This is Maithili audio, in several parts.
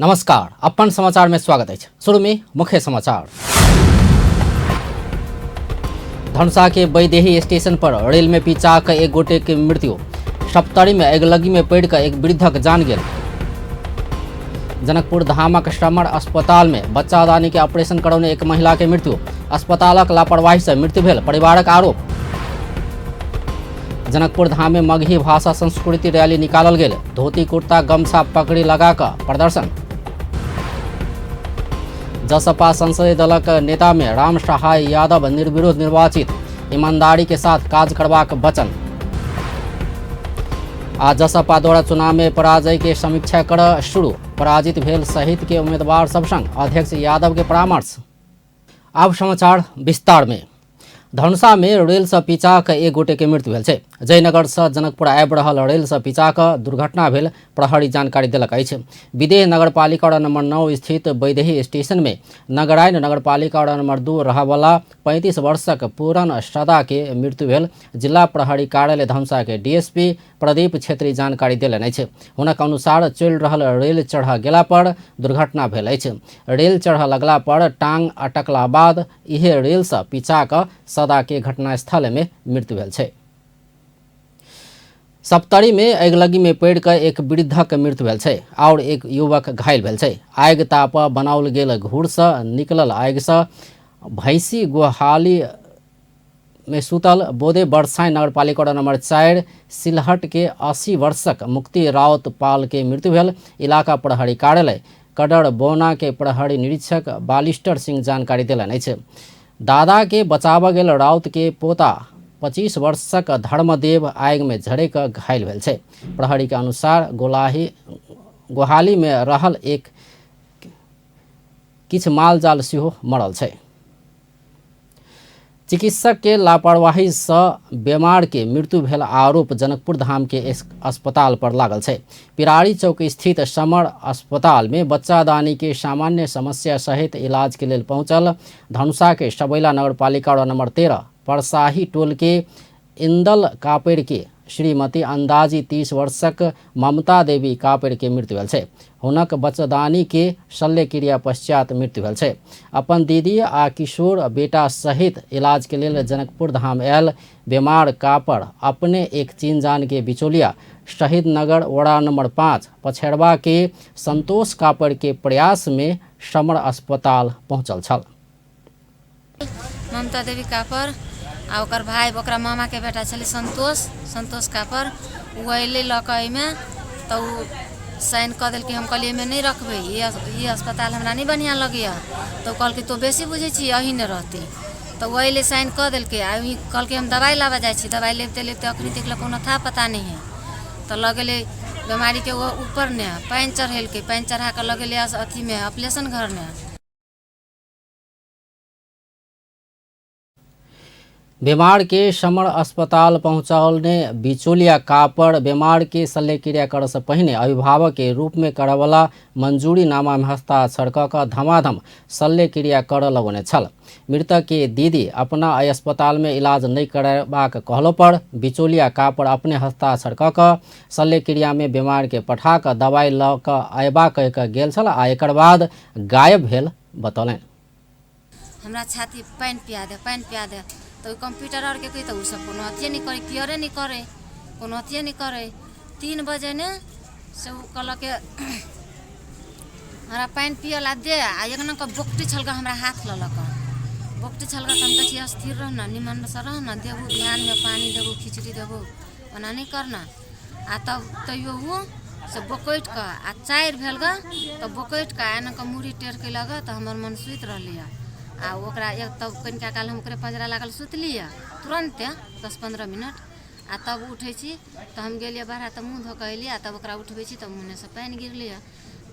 नमस्कार, अपन समाचार में स्वागत अछि। शुरू में मुख्य समाचार। धनुषा के बैदेही स्टेशन पर रेल में पिचा कऽ एक गोटे के मृत्यु। सप्तरी में अगिलगी में पड़ि कऽ एक वृद्धक जान गेल। जनकपुर धामक समर अस्पताल में बच्चादानी के ऑपरेशन करौने एक महिला के मृत्यु। अस्पतालक लापरवाही से मृत्यु भेल, परिवारक आरोप। जनकपुर धाम में मगही भाषा संस्कृति रैली निकालल गेल। धोती कुर्ता गमछा पगड़ी लगा कऽ प्रदर्शन। जसपा संसदीय दलक नेता में राम सहाय यादव निर्विरोध निर्वाचित, ईमानदारी के साथ काज करबाक वचन। आ जसपा द्वारा चुनाव में पराजय के समीक्षा कर शुरू, पराजित भेल सहित के उम्मीदवार सब संग अध्यक्ष यादव के परामर्श। आब समाचार विस्तार में। धनुषा में रेल से पिचा कऽ एक गोटे के मृत्यु भेल छै। जयनगर से जनकपुर आबि रहल रेल से पिचा कऽ दुर्घटना भेल प्रहरी जानकारी देलक अछि। विदेह नगरपालिका वार्ड नंबर 9 स्थित बैदेही स्टेशन में नगराइन नगरपालिका वार्ड नंबर 2 रहवला 35 वर्षक पूरन सदा के मृत्यु भेल जिला प्रहरी कार्यालय धनुषा के डीएसपी प्रदीप छेत्री जानकारी देलनि अछि। हुनक अनुसार चलि रहल रेल चढ़ गेला पर दुर्घटना भेल अछि। रेल चढ़ लगला पर टांग अटकला बाद इहे रेल से पिचा कऽ सदा के घटनास्थल में मृत्यु भेल छै। सप्तरी में अगिलगी में पड़ि कऽ एक वृद्धक मृत्यु भेल छै और एक युवक घायल भेल छै। आगि ताप बनाओल गेल घूर से निकलल आगि से भैंसी गोहाली में सुतल बोदे बरसाई नगरपालिका वार्ड नंबर 4 सिलहट के 80 वर्षक मुक्ति राउत पाल के मृत्यु भेल इलाका प्रहरी कार्यालय कडर बोना के प्रहरी निरीक्षक बालिस्टर सिंह जानकारी देलनि अछि। दादा के बचाबऽ गेल राउत के पोता 25 वर्षक धर्मदेव आगि में झरे कऽ घायल भेल छै। प्रहरी के अनुसार गोहाली में रहल एक किछु माल जाल सेहो मरल छै। चिकित्सक के लापरवाही से बीमार के मृत्यु भेल आरोप जनकपुर धाम के अस्पताल पर लागल छै। पिरारी चौक स्थित समर अस्पताल में बच्चादानी के सामान्य समस्या सहित इलाज के लेल पहुंचल धनुषा के सबैला नगरपालिका वार्ड नंबर 13 परसाही टोल के इंदल कापेर के श्रीमती अंदाजी 30 वर्षक ममता देवी कापेर के मृत्यु भेल छै। हुनक बच्चदानी के शल्यक्रिया पश्चात मृत्यु भेल छै। अपन दीदी आ किशोर बेटा सहित इलाज के लेल जनकपुर धाम आयल बीमार कापर अपने एक चीनजान के बिचौलिया शहीद नगर वड़ा नंबर 5 पछेरवा के संतोष कापर के प्रयास में समर अस्पताल पहुंचल छल। ममता देवी कापर आ ओकर भाय ओकरा मामाके बेटा छलै संतोष, संतोष कापर। ओ अयलै लऽ कऽ एहिमे तऽ ओ साइन कऽ देलकै। हम कहलियै एहिमे नहि रखबै, ई अस्पताल हमरा नहि बढ़िआँ लगैए। तऽ ओ कहलकै तोँ बेसी बुझै छी, अही ने रहतै। तऽ ओ अयलै साइन कऽ देलकै आ ई कहलकै हम दबाइ लाबऽ जाइ छी। दबाइ लबिते लबिते अखनी तक लए कोनो था पता नहि हइ। तऽ लऽ गेलै बेमारीके ओ ऊपर ने पानि चढ़ेलकै, पानि चढ़ा कऽ लऽ गेलै अथीमे ऑपरेशन घरमे। बीमार के समर अस्पताल पहुंचौने बिचौलिया कापर बीमार के शल्यक्रिया करऽ से पहिने अभिभावक के रूप में करऽवला मंजूरी नामा में हस्ताक्षर कऽ कऽ धमाधम शल्यक्रिया करऽ लगौने छल। मृतक के दीदी अपना एहि अस्पताल में इलाज नहि करेबाक कहलो पर बिचौलिया कापर अपने हस्ताक्षर कऽ कऽ शल्यक्रिया में बीमार के पठा कऽ दवाई लऽ कऽ अयबा कहि कऽ गेल छल आ एकर बाद गायब भेल बतौलनि। हमरा छाती पानि पिया दे, पानि पिया दे। तऽ ओहि कम्प्यूटर आरके कही तऽ ओसभ कोनो अथिए नहि करै, केयरे नहि करै, कोनो अथिए नहि करै। 3 बजे ने से ओ कहलक हमरा पानि पियै लए दे आ एक नङ्ग बोकटी छलकै हमरा हाथ लऽ लऽ कऽ बोकटी छलकै। तऽ हम कहै छियै स्थिर रह ने, निमनसँ रह ने, देबू ध्यानमे पानि देबू, खिचड़ी देबू, ओना नहि करना। आ तब तैयो ओ से बोकटि कऽ आ 4 भेल गऽ तऽ बोकटि कऽ एना कऽ मूड़ी टेढ़ कयलक गऽ तऽ हमर मन सुति रहलै आ ओकरा एक तब कनिका काल हम ओकरे पँजरा लागल सुतली तुरन्ते 10-15 मिनट। आ तब उठै छी तऽ हम गेलियै बाहर तऽ मुँह धो कऽ अयलियै आ तब ओकरा उठबै छी तऽ मुँहसँ पानि गिरलै।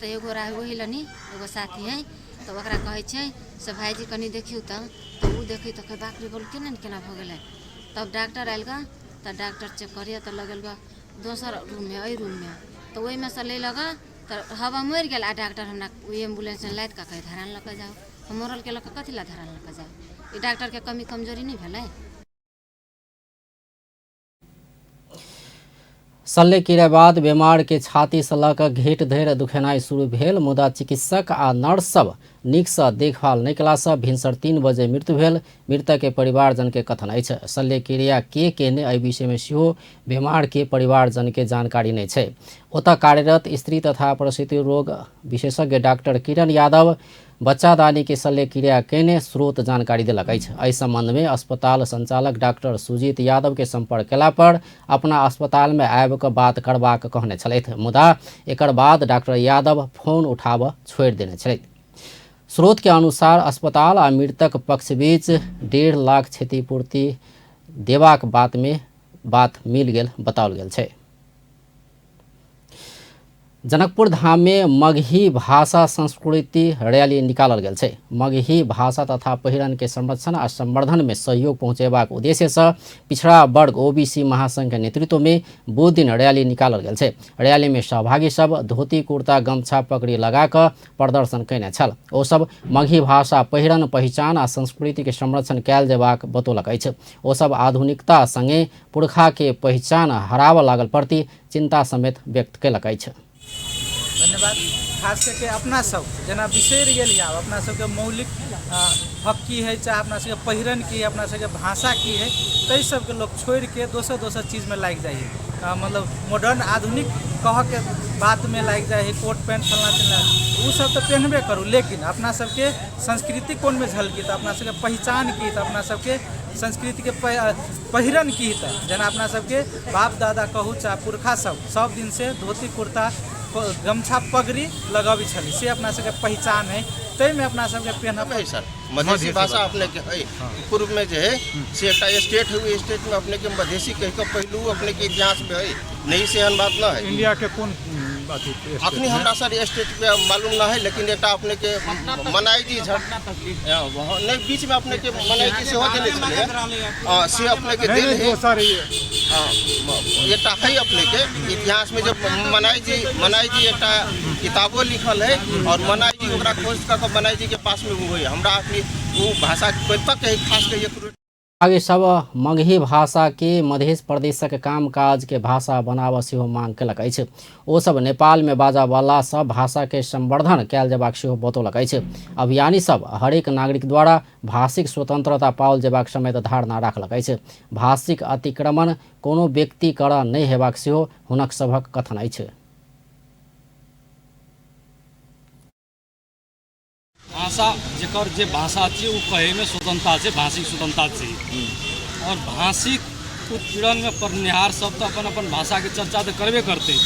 तऽ एगो रहै ओहि लनी एगो साथी हइ तऽ ओकरा कहै छै से भाइजी कनि देखियौ तऽ ओ देखै तऽ कहै बाप रे बोल केना ने केना भऽ गेलै। तब डॉक्टर आयल गऽ तऽ डॉक्टर चेक करैए तऽ लऽ गेल गऽ दोसर रूममे, एहि रूममे तऽ ओहिमे सँ लेलक गऽ तऽ हवा मरि गेल। आ डॉक्टर हमरा ओहि एम्बुलेंसमे लादि कऽ कहै धरान लऽ कऽ जाउ। हम मरलके लऽ कऽ कथी लए धरान लऽ कऽ जाउ? ई डॉक्टरके कमी कमजोरी नहि भेलै? शल्यक्रिया बाद बेमार के छाती से लऽ कऽ घेट धरि दुखेनाइ शुरू भेल, मुदा चिकित्सक आ नर्स सब नीक सँ देखभाल नहि कयला सँ भिनसर 3 बजे मृत्यु भेल मृतक के परिवारजन के कथन अछि। शल्यक्रिया के केने एहि विषय मे सेहो बेमार के परिवारजन के जानकारी नहि छै। ओतऽ कार्यरत स्त्री तथा प्रसूति रोग विशेषज्ञ डाक्टर किरण यादव बच्चादानी के शल्यक्रिया केने स्रोत जानकारी देलक अछि। एहि संबंध मे अस्पताल संचालक डाक्टर सुजीत यादव के संपर्क केला पर अपना अस्पताल मे आबि कऽ बात करबाक कहने छलथि, मुदा एकर बाद डाक्टर यादव फोन उठाबऽ छोड़ि देने छलथि। स्रोत के अनुसार अस्पताल आ मृतक पक्ष बीच 1.5 लाख क्षतिपूर्ति देबाक बात मे बात मिल गेल बताओल गेल छै। जनकपुर धाम में मगही भाषा संस्कृति रैली निकालल गेल छै। मगही भाषा तथा पहिरन के संरक्षण आ संवर्धन में सहयोग पहुंचेबाक उद्देश्य से पिछड़ा वर्ग ओबीसी महासंघ के नेतृत्व में बुध दिन रैली निकालल गेल छै। रैली में सहभागी सब धोती कुर्ता गमछा पगड़ी लगा कऽ प्रदर्शन कयने छल। ओ सब मगही भाषा पहिरन पहिचान आ संस्कृति के संरक्षण कयल जेबाक बतौलक अछि। ओ सब आधुनिकता संगे पुरखा के पहिचान हराबऽ लागल प्रति चिंता समेत व्यक्त कयलक अछि। धन्यवाद। खास कऽ के अपना सब जेना बिसरि गेल आब अपना सबके मौलिक हक की है, चाहे अपना सबके पहिरन की है, अपना सबके भाषा की है, ताहि सबके लोक छोड़िके दोसर दोसर चीजमे लागि जाइ है। मतलब मॉडर्न आधुनिक कहऽके बातमे लागि जाइ है, कोट पैंट फलना चिलना ओ सब तऽ पेन्हबे करू, लेकिन अपना सबके संस्कृति कोनमे झलकी तऽ अपना सबके पहिचान की, तऽ अपना सबके संस्कृतिके पहिरन की तऽ जेना अपना सबके बाप दादा कहू चाहे पुरखा सब सब दिनसँ धोती कुर्ता गमछा पगड़ी लगबै छलै, से अपना सबके पहिचान है, ताहिमे अपना सबके पेन्हब है। सर मधेसी भाषा अपने के है, पूर्व में जे है से एकटा स्टेट है, ओहि स्टेट में अपने के मधेसी कह के पहलू अपने के इतिहास में है नहीं, से एहन बात न है। इंडिया के कोन अथी अखनी हमरा सर स्टेट के मालूम न है, लेकिन एकटा अपने के मनाई जी नहीं बीच में अपने के मनाई जी सेहो देने छलै, से अपने के देल है। एकटा है अपने के इतिहास में जब मनाई जी एकटा किताबो लिखल है और मनाई जी ओकरा खोज कऽ के मनाई जी के पास में वो है। हमरा अपनी वो भाषा कतऽ के खास के एक आगे सब मगही भाषा के मध्य प्रदेशक कामकाज के भाषा बनाबऽ सेहो मांग केलक अछि। ओ सब नेपाल में बाजऽवला सब भाषा के संवर्धन कयल जेबाक सेहो बतौलक अछि। अभियानी सब हरेक नागरिक द्वारा भाषिक स्वतंत्रता पाओल जेबाक समेत धारणा राखलक अछि। भाषिक अतिक्रमण कोनो व्यक्ति करऽ नहि हेबाक सेहो हुनक सभक कथन अछि। भाषा जकर जे भाषा छियै ओ कहैमे स्वतंत्रता छै, भाषिक स्वतंत्रता छै। आओर भाषिक उत्पीड़नमे पड़निहार सब तऽ अपन अपन भाषाके चर्चा तऽ करबे करतै,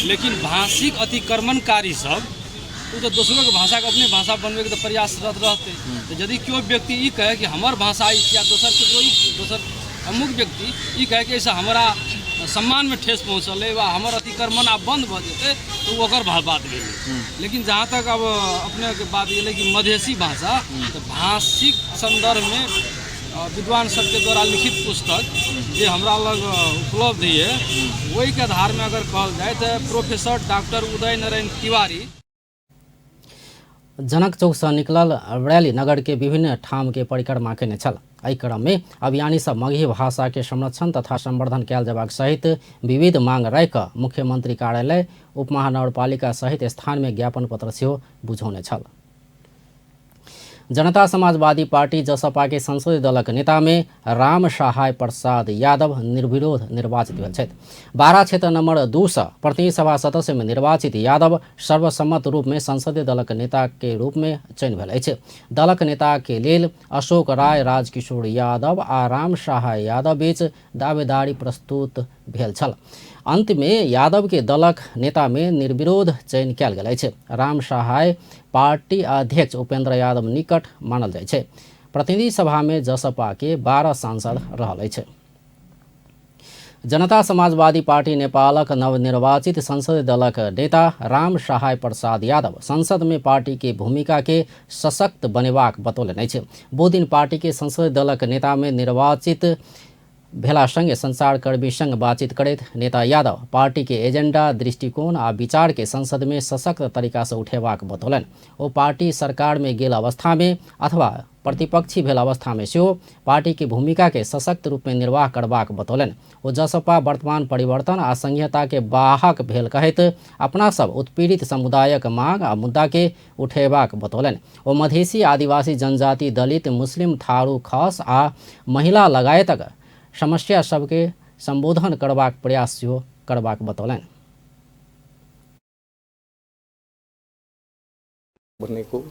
लेकिन भाषिक अतिक्रमणकारी सब ओ तऽ दोसरोके भाषाके अपने भाषा बनबैके तऽ प्रयासरत रहतै। तऽ यदि केओ व्यक्ति ई कहै कि हमर भाषा ई छियै आ दोसर ककरो ई दोसर अमुक व्यक्ति ई कहै कि एहिसँ हमरा सम्मानमे ठेस पहुँचल अइ वा हमर अतिक्रमण आब बन्द भऽ जेतै, तऽ ओ ओकर बात भेलै। लेकिन जहाँ तक अब अपनेके बात गेलै कि मधेसी भाषा, तऽ भाषिक सन्दर्भमे विद्वान सबके द्वारा लिखित पुस्तक जे हमरा लग उपलब्ध यऽ ओहिके आधारमे अगर कहल जाय तऽ प्रोफेसर डॉक्टर उदय नारायण तिवारी जनक चौक से निकलल रैली नगर के विभिन्न ठाम के परिक्रमा केने छल। एहि क्रम में अभियानी सब मगही भाषा के संरक्षण तथा संवर्धन कयल जेबाक सहित विविध मांग राखि कऽ मुख्यमंत्री कार्यालय, उपमहानगरपालिका सहित स्थान में ज्ञापन पत्र सेहो बुझौने छल। जनता समाजवादी पार्टी जसपा के संसदीय दलक नेता में राम सहाय प्रसाद यादव निर्विरोध निर्वाचित भेल छथि। 12 क्षेत्र नंबर 2 सँ प्रतिनिधि सभा सदस्य में निर्वाचित यादव सर्वसम्मत रूप में संसदीय दलक नेता के रूप में चयन भेल अछि। दलक नेता के लेल अशोक राय, राजकिशोर यादव आ राम सहाय यादव बीच दावेदारी प्रस्तुत भेल छल। अंत में यादव के दलक नेता में निर्विरोध चयन कयल गेल अछि। राम सहाय पार्टी अध्यक्ष उपेंद्र यादव निकट मानल जाइ छै। प्रतिनिधि सभा में जसपा के 12 सांसद रहल अछि। जनता समाजवादी पार्टी नेपालक नवनिर्वाचित संसदीय दलक नेता राम सहाय प्रसाद यादव संसद में पार्टी के भूमिका के सशक्त बनेबाक बतौलनि अछि। बुध दिन पार्टी के संसदीय दलक नेता में निर्वाचित भेलासँगे सञ्चारकर्मीसँग बातचीत करैत नेता यादव पार्टी के एजेंडा, दृष्टिकोण आ विचार के संसद में सशक्त तरीका से उठेबाक बतौलनि। ओ पार्टी सरकार में गेल अवस्था में अथवा प्रतिपक्षी भेल अवस्था में सेहो पार्टी के भूमिका के सशक्त रूप में निर्वाह करबाक बतौलनि। ओ जसपा वर्तमान परिवर्तन आ संघीयता के वाहक भेल कहैत अपना सब उत्पीड़ित समुदायक मांग आ मुद्दा के उठेबाक बतौलनि। ओ मधेसी, आदिवासी, जनजाति, दलित, मुस्लिम, थारू, खस आ महिला लगायतक समस्या सबके संबोधन करबाक प्रयास सेहो करबाक बतौलनि। भनेको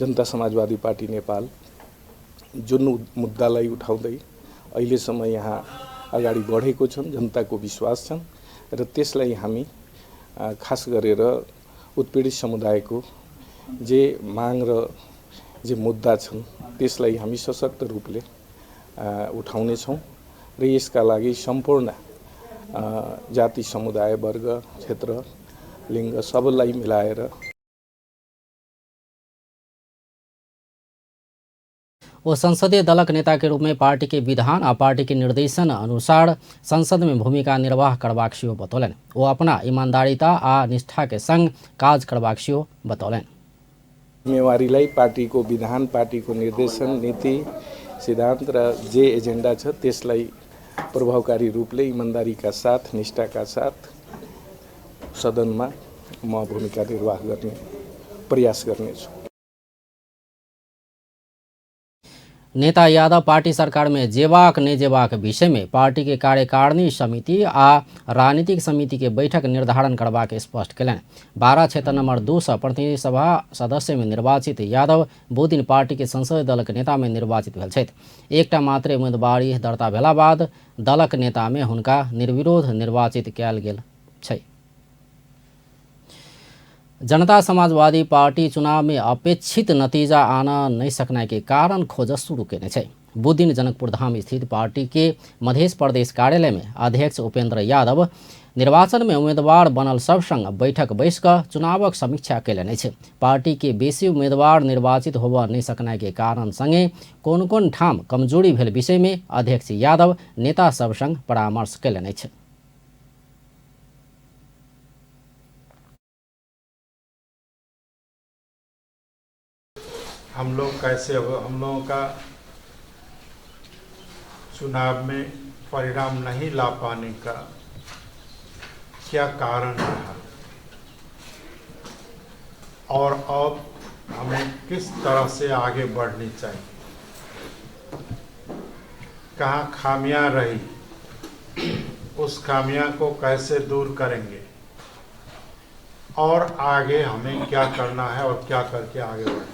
जनता समाजवादी पार्टी नेपाल जुन मुद्दालाई उठाउँदै अहिलेसम्म यहाँ अगाडि बढेको छन्, जनताको विश्वास छन् र त्यसलाई हामी खास गरेर उत्पीडित समुदायको जे माग र जे मुद्दा छन् त्यसलाई हामी सशक्त रूपले उठाउनेछौँ र यसका लागि सम्पूर्ण जाति, समुदाय, वर्ग, क्षेत्र, लिङ्ग सबैलाई मिलाएर ओ संसदीय दलक नेता के रूप में पार्टी के विधान आ पार्टी के निर्देशन अनुसार संसद में भूमिका निर्वाह करबाक सेहो बतौलनि। ओ अपना ईमानदारिता आ निष्ठा के संग काज करबाक सेहो बतौलनि। जिम्मेवारीलाई पार्टीको विधान, पार्टीको निर्देशन, नीति, सिद्धान्त र जे एजेन्डा छ त्यसलाई प्रभावकारी रूपले इमान्दारीका साथ, निष्ठाका साथ सदनमा म भूमिका निर्वाह गर्ने प्रयास गर्नेछु। नेता यादव पार्टी सरकार में जेबाक नहि जेबाक विषय में पार्टी के कार्यकारिणी समिति आ राजनीतिक समिति के बैठक निर्धारण करबाक स्पष्ट केलनि। 12 क्षेत्र नंबर 2 सँ प्रतिनिधि सभा सदस्य में निर्वाचित यादव बुधदिन पार्टी के संसदीय दलक नेता में निर्वाचित भेल छथि। एकटा मात्रे उम्मीदवारी दर्ता भेला बाद दलक नेता में हुनका निर्विरोध निर्वाचित कयल गेल छै। जनता समाजवादी पार्टी चुनाव में अपेक्षित नतीजा आना नहीं सकने के कारण खोज शुरू केने छै। बुधदिन जनकपुर धाम स्थित पार्टी के मध्य प्रदेश कार्यालय में अध्यक्ष उपेंद्र यादव निर्वाचन में उम्मीदवार बनल सब संग बैठक बैस कऽ चुनावक समीक्षा केलनि अछि। पार्टी के बेसी उम्मीदवार निर्वाचित होबऽ नहीं सकने के कारण संगे कोन कोन ठाम कमजोरी भेल विषय में अध्यक्ष यादव नेता सब संग परामर्श केलनि अछि। हम लोग कैसे, हम लोगों का चुनाव में परिणाम नहीं ला पाने का क्या कारण रहा और अब हमें किस तरह से आगे बढ़नी चाहिए, कहाँ खामियां रही, उस खामियां को कैसे दूर करेंगे और आगे हमें क्या करना है और क्या करके आगे बढ़ना है,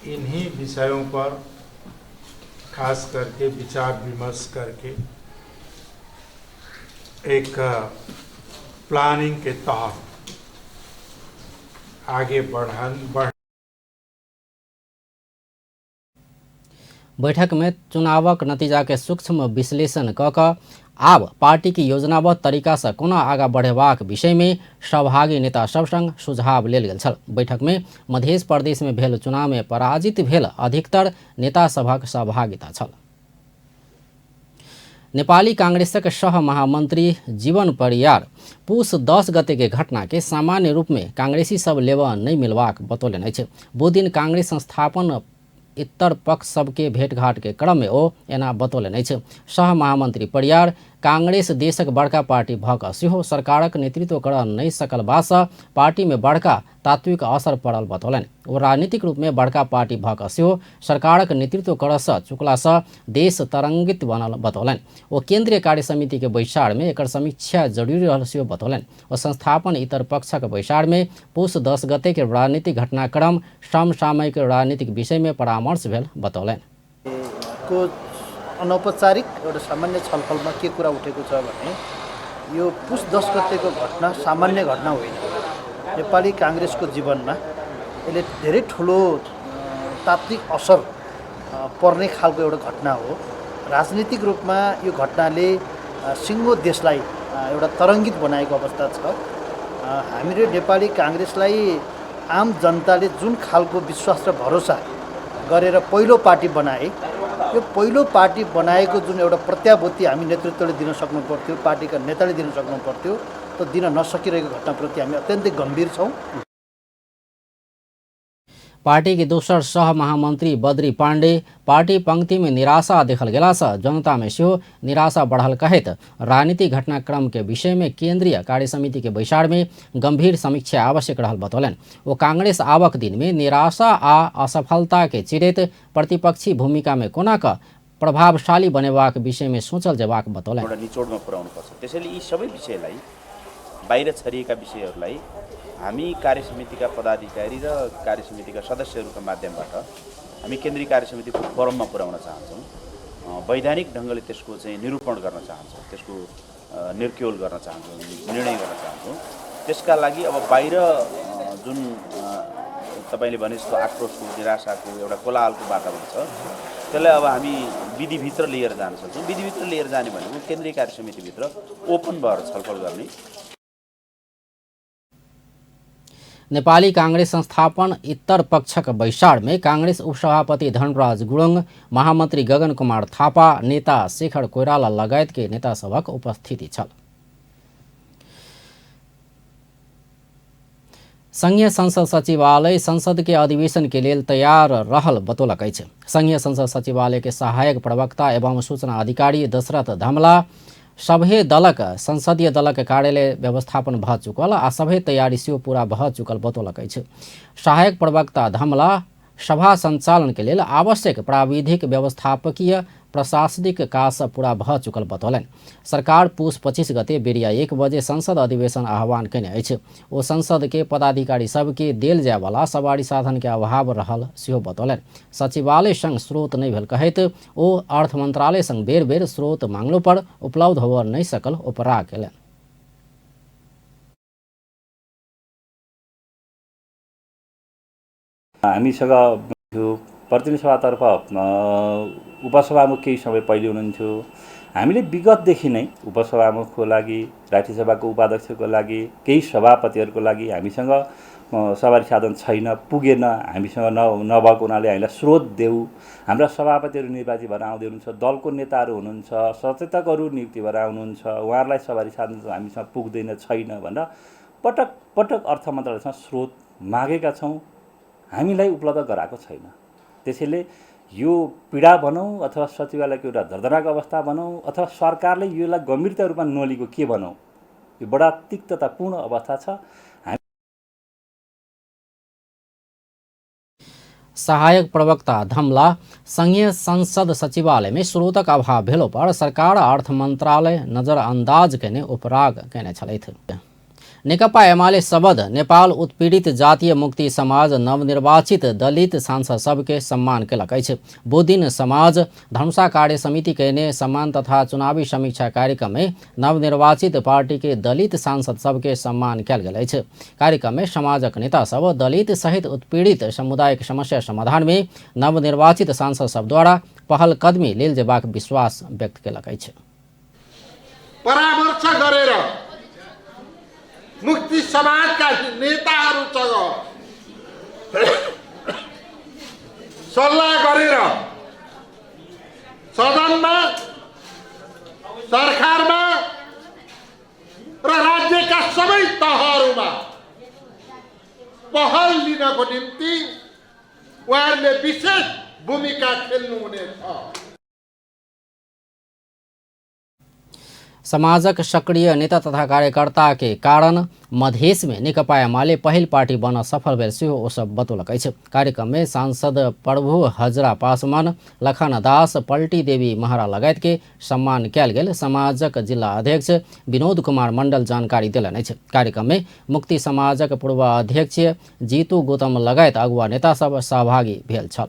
इन्हीं विषयों पर खास करके विचार विमर्श करके एक प्लानिंग के तहत आगे बढ़ बैठक में चुनावक नतीजा के सूक्ष्म विश्लेषण क कऽ आब पार्टी के योजनाबद्ध तरीका से कोना आगा बढ़ेबाक विषय में सहभागी नेता सब संग सुझाव लेल गेल छल। बैठक में मध्य प्रदेश में भेल चुनाव में पराजित भेल अधिकतर नेता सभक सहभागिता छल। नेपाली कांग्रेसक सह महामंत्री जीवन परियार पुस 10 गते के घटना के सामान्य रूप में कांग्रेसी सब लेबऽ नहि मिलबाक बतौलनि अछि। बुधदिन कांग्रेस संस्थापन इतर पक्ष सबके भेंटघाट के क्रम में ओ एना बतौलनि अछि। सह महामंत्री परियार कांग्रेस देशक बड़का पार्टी भऽ कऽ सेहो सरकारक नेतृत्व करऽ नहि सकल बातसँ पार्टी में बड़का तात्विक असर पड़ल बतौलनि। ओ राजनीतिक रूप में बड़का पार्टी भऽ कऽ सेहो सरकारक नेतृत्व करऽसँ चुकलासँ देश तरंगित बनल बतौलनि। ओ केंद्रीय कार्य समिति के बैसार में एकर समीक्षा जरूरी रहल सेहो बतौलनि। ओ संस्थापन इतर पक्षक बैसार में पुस 10 गते के राजनीतिक घटनाक्रम समसामयिक राजनीतिक विषय में परामर्श भेल बतौलनि। को अनौपचारिक एउटा सामान्य छलफलमा के कुरा उठेको छ भने यो पुस 10 गतेको घटना सामान्य घटना होइन। नेपाली काङ्ग्रेसको जीवनमा यसले धेरै ठुलो तात्विक असर पर्ने खालको एउटा घटना हो। राजनीतिक रूपमा यो घटनाले सिङ्गो देशलाई एउटा तरङ्गित बनाएको अवस्था छ। हामीले नेपाली काङ्ग्रेसलाई आम जनताले जुन खालको विश्वास र भरोसा गरेर पहिलो पार्टी बनाए यो पहिलो पार्टी बनाएको जुन एउटा प्रत्याभूति हामी नेतृत्वले दिन सक्नु पर्थ्यो, पार्टीका नेताले दिन सक्नु पर्थ्यो, त्यो दिन नसकिरहेको घटनाप्रति हामी अत्यन्तै गम्भीर छौँ। पार्टी के दोसर सह महामंत्री बद्री पांडे पार्टी पंक्ति में निराशा देखल गेला से जनता में सेहो निराशा बढ़ल कहैत राजनीतिक घटनाक्रम के विषय में केंद्रीय कार्य समिति के बैसार में गंभीर समीक्षा आवश्यक रहल बतौलनि। ओ कांग्रेस आवक दिन में निराशा आ असफलता के चिरैत प्रतिपक्षी भूमिका में कोना क प्रभावशाली बनेबाक विषय में सोचल जेबाक बतौलनि। एउटा निचोडमा पुर्याउनुपर्छ। त्यसैले यी सबै विषयलाई, बाहिर छरिएका विषयहरूलाई हामी कार्यसमितिका पदाधिकारी र कार्यसमितिका सदस्यहरूका माध्यमबाट हामी केन्द्रीय कार्यसमितिको फोरममा पुर्याउन चाहन्छौँ। वैधानिक ढङ्गले त्यसको चाहिँ निरूपण गर्न चाहन्छौँ, त्यसको निर्क्योल गर्न चाहन्छौँ, निर्णय गर्न चाहन्छौँ। त्यसका लागि अब बाहिर जुन तपाईँले भने जस्तो आक्रोशको, निराशाको, एउटा कोलाहलको वातावरण छ, त्यसलाई अब हामी विधिभित्र लिएर जान सक्छौँ। विधिभित्र लिएर जाने भनेको केन्द्रीय कार्यसमितिभित्र ओपन भएर छलफल गर्ने। नेपाली कांग्रेस संस्थापन इतर पक्षक बैसार में कांग्रेस उपसभापति धनराज गुरुङ, महामंत्री गगन कुमार थापा, नेता शेखर कोइराला लगायत के नेता सभक उपस्थिति छल। संघीय संसद सचिवालय संसद के अधिवेशन के लेल तैयार रहल बतौलक अछि। संघीय संसद सचिवालय के सहायक प्रवक्ता एवं सूचना अधिकारी दशरथ धमला सभे दलक संसदीय दलक कार्यालय व्यवस्थापन भ चुकल आ सभे तैयारी सेहो पूरा भ चुकल बतौलक अछि। सहायक प्रवक्ता धमला सभा संचालन के लेल आवश्यक प्राविधिक, व्यवस्थापकीय, प्रशासनिक काज पूरा भ चुकल बतौलनि। सरकार पुस 25 गते बेरिया 1 बजे संसद अधिवेशन आह्वान केने अछि। ओ संसद के पदाधिकारी सबके देल जायवाला सवारी साधन के अभाव रहल सेहो बतौलनि। सचिवालय संग स्रोत नहि भेल कहैत ओ अर्थ मंत्रालय संग बेर बेर स्रोत मांगलो पर उपलब्ध होबय नहि सकल उपरा केलनि। हामीसँग थियो प्रतिनिधि सभातर्फ उपसभामुख केही समय पहिले हुनुहुन्थ्यो। हामीले विगतदेखि नै उपसभामुखको लागि, राष्ट्रिय सभाको उपाध्यक्षको लागि, केही सभापतिहरूको लागि हामीसँग सवारी साधन छैन, पुगेन, हामीसँग नभएको हुनाले हामीलाई स्रोत देऊ। हाम्रा सभापतिहरू निर्वाचित भएर आउँदै हुनुहुन्छ, दलको नेताहरू हुनुहुन्छ, सचेतकहरू नियुक्ति भएर आउनुहुन्छ, उहाँहरूलाई सवारी साधन हामीसँग पुग्दैन, छैन भनेर पटक पटक अर्थ मन्त्रालयसँग स्रोत मागेका छौँ, हामीलाई उपलब्ध गराएको छैन। त्यसैले यो पीडा भनौँ अथवा सचिवालयको एउटा दर्दनाको अवस्था भनौँ अथवा सरकारले यसलाई गम्भीरता रूपमा नलिएको के भनौँ, यो बडा तिक्ततापूर्ण अवस्था छ। सहायक प्रवक्ता धमला संघीय संसद सचिवालय में स्रोतक अभाव भेलो पर सरकार अर्थ मंत्रालय नजरअंदाज केने उपराग केने छलथि। नेकपा एमाले सबद नेपाल उत्पीड़ित जातीय मुक्ति समाज नवनिर्वाचित दलित सांसद सबके सम्मान केलक अछि। बुधदिन समाज धनुषा कार्य समिति केने सम्मान तथा चुनावी समीक्षा कार्यक्रम में नवनिर्वाचित पार्टी के दलित सांसद सबके सम्मान कयल गेल अछि। कार्यक्रम में समाजक नेता सब दलित सहित उत्पीड़ित समुदायक समस्या समाधान में नवनिर्वाचित सांसद सब द्वारा पहल कदमी लेल जेबाक विश्वास व्यक्त केलक अछि। परामर्श गरेर मुक्ति समाजका नेताहरूसँग सल्लाह गरेर सदनमा, सरकारमा र राज्यका सबै तहहरूमा पहल लिनको निम्ति उहाँहरूले विशेष भूमिका खेल्नुहुनेछ। समाजक सक्रिय नेता तथा कार्यकर्ता के कारण मधेश में नेकपा एमाले पहिल पार्टी बन सफल भेल सेहो ओ सब बतौलक अछि। कार्यक्रम में सांसद प्रभु हजरा पासवान, लखन दास, पल्टी देवी महरा लगायत के सम्मान कयल गेल समाजक जिल्ला अध्यक्ष विनोद कुमार मंडल जानकारी देलनि अछि। कार्यक्रम में मुक्ति समाजक पूर्व अध्यक्ष जीतू गौतम लगायत अगुवा नेता सब सहभागी भेल छल।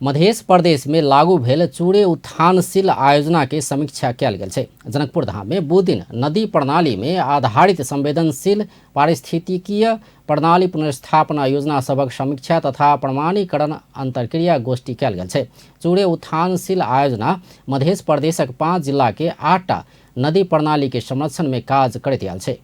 मध्य प्रदेश में लागू भेल चूड़े उत्थानशील आयोजना के समीक्षा कयल गेल छै। जनकपुर धाम में बुधदिन नदी प्रणाली में आधारित संवेदनशील पारिस्थितिकीय प्रणाली पुनर्स्थापना योजना सभक समीक्षा तथा प्रमाणीकरण अंतर्क्रिया गोष्ठी कयल गेल छै। चूड़े उत्थानशील आयोजना मध्य प्रदेशक 5 जिला के 8टा नदी प्रणाली के संरक्षण में काज करैत आयल छै।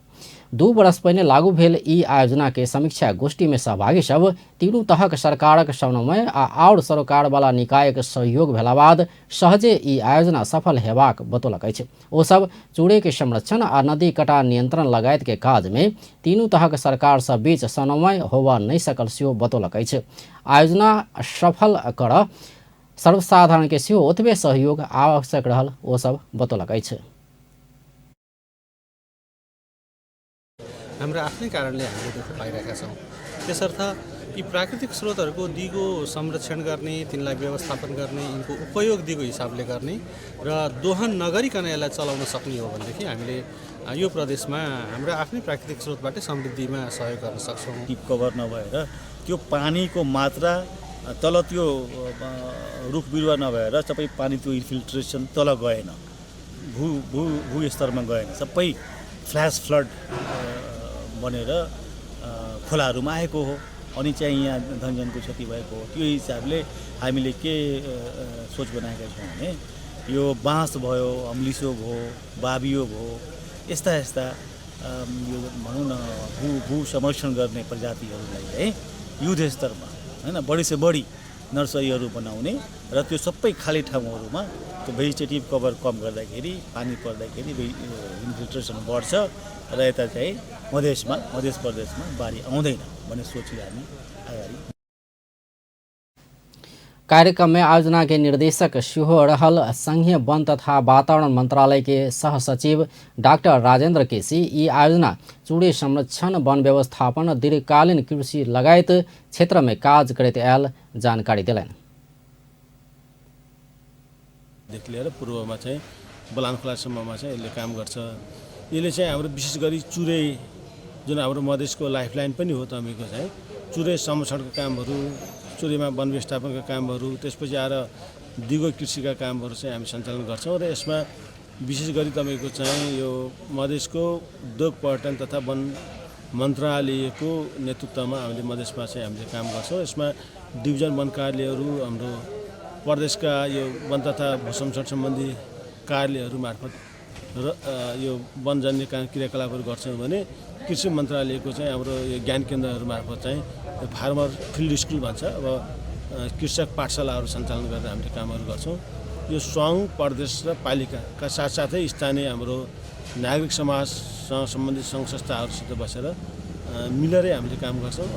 2 वर्ष पहिने लागू भेल ई आयोजना के समीक्षा गोष्ठी में सहभागी सब तीनू तहक सरकारक समन्वय आ आओर सरोकारवाला निकायक सहयोग भेला बाद सहजे ई आयोजना सफल हेबाक बतौलक अछि। ओ सब चूड़े के संरक्षण आ नदी कटान नियंत्रण लगायत के काज में तीनू तहक सरकार सब बीच समन्वय होबऽ नहि सकल सेहो बतौलक अछि। आयोजना सफल कर सर्वसाधारण के सेहो ओतबे सहयोग आवश्यक रहल ओ सब बतौलक अछि। हाम्रो आफ्नै कारणले हामीले दुःख पाइरहेका छौँ। त्यसर्थ यी प्राकृतिक स्रोतहरूको दिगो संरक्षण गर्ने, तिनलाई व्यवस्थापन गर्ने, यिनको उपयोग दिगो हिसाबले गर्ने र दोहन नगरिकन यसलाई चलाउन सक्ने हो भनेदेखि हामीले यो प्रदेशमा हाम्रो आफ्नै प्राकृतिक स्रोतबाटै समृद्धिमा सहयोग गर्न सक्छौँ। डिप कभर नभएर त्यो पानीको मात्रा तल त्यो रुख बिरुवा नभएर सबै पानी त्यो इन्फिल्ट्रेसन तल गएन, भू भू भूस्तरमा गएन, सबै फ्ल्यास फ्लड बनेर खोलाहरूमा आएको हो। अनि चाहिँ यहाँ धनजनको क्षति भएको हो। त्यो हिसाबले हामीले के सोच बनाएका छौँ भने यो बाँस भयो, अम्लिसो भयो, बाबियो भयो, यस्ता यस्ता यो भनौँ न भू भू संरक्षण गर्ने प्रजातिहरूलाई चाहिँ युद्ध स्तरमा होइन बढी से बढी नर्सरीहरू बनाउने र त्यो सबै खाली ठाउँहरूमा त्यो भेजिटेटिभ कभर कम गर्दाखेरि पानी पर्दाखेरि इन्फिल्ट्रेसन बढ्छ र यता चाहिँ मधेसमा, मधेस प्रदेशमा बाढी आउँदैन भन्ने सोचले हामी अगाडि कार्यक्रम में आयोजना के निर्देशक सेहो रहल संघीय वन तथा वातावरण मंत्रालय के सह सचिव डॉक्टर राजेंद्र केसी ई आयोजना चूड़े संरक्षण, वन व्यवस्थापन, दीर्घकालीन कृषि लगायत क्षेत्र में काज करैत आयल जानकारी देलनि। देखि लिएर पूर्वमा चाहिँ बलान खोलासम्ममा चाहिँ यसले काम गर्छ। यसले चाहिँ हाम्रो विशेष गरी चुरे, जुन हाम्रो मधेसको लाइफलाइन पनि हो, तपाईँको चाहिँ चुरे संरक्षणको कामहरू, चुरेमा वन व्यवस्थापनका कामहरू, त्यसपछि आएर दिगो कृषिका कामहरू चाहिँ हामी सञ्चालन गर्छौँ। र यसमा विशेष गरी तपाईँको चाहिँ यो मधेसको उद्योग, पर्यटन तथा वन मन्त्रालयको नेतृत्वमा हामीले मधेसमा चाहिँ हामीले काम गर्छौँ। यसमा डिभिजन वन कार्यालयहरू, हाम्रो प्रदेशका यो वन तथा भू संरक्षण सम्बन्धी कार्यालयहरू मार्फत र यो वनजन्य काम क्रियाकलापहरू गर्छौँ भने कृषि मन्त्रालयको चाहिँ हाम्रो यो ज्ञान केन्द्रहरू मार्फत चाहिँ फार्मर फिल्ड स्कुल भन्छ, अब कृषक पाठशालाहरू सञ्चालन गरेर हामीले कामहरू गर्छौँ। यो सङ्घ, प्रदेश र पालिकाका साथसाथै स्थानीय हाम्रो नागरिक समाजसँग सम्बन्धित सङ्घ संस्थाहरूसित बसेर मिलेरै हामीले काम गर्छौँ।